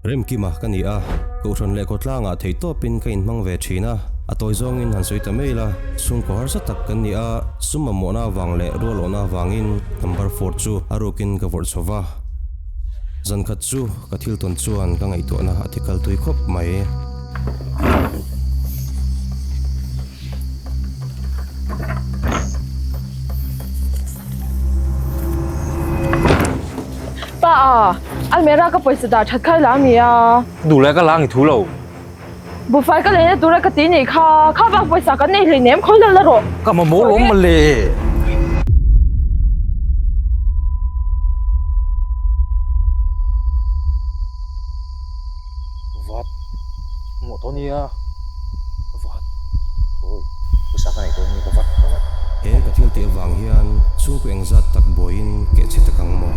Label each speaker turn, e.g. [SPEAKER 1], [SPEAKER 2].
[SPEAKER 1] Remkima ka ni a, Kohhran leh khawtlangah theihtawpin ka inhmang ve thin a, a tawi zawngin han sawi ta mai ila, chhungkaw harsa tak kan ni a, sum mamawhna avang leh rualawhna avangin number four chu a rukin ka vawrh chho va. Zan khat chu ka thil tawn chuan ka ngaihtuahna a ti kal tui khawp mai.
[SPEAKER 2] Pa a, almera ka pawisa dah that kha i la ami a?
[SPEAKER 3] Duh leh ka la ang i thu lo.
[SPEAKER 2] Buhfai ka leina tura ka ti nih kha, kha vang pawisa kan nei hleinem khawi lo la rawh.
[SPEAKER 3] Ka mamawh lawm mawle. Vat mawh tawh nia vat awi pawisa ka nei tawh ania ka vat ka vat.
[SPEAKER 1] He ka thil tih avang hian chhungkaw engzat tak buaiin keh chhe tak ang maw?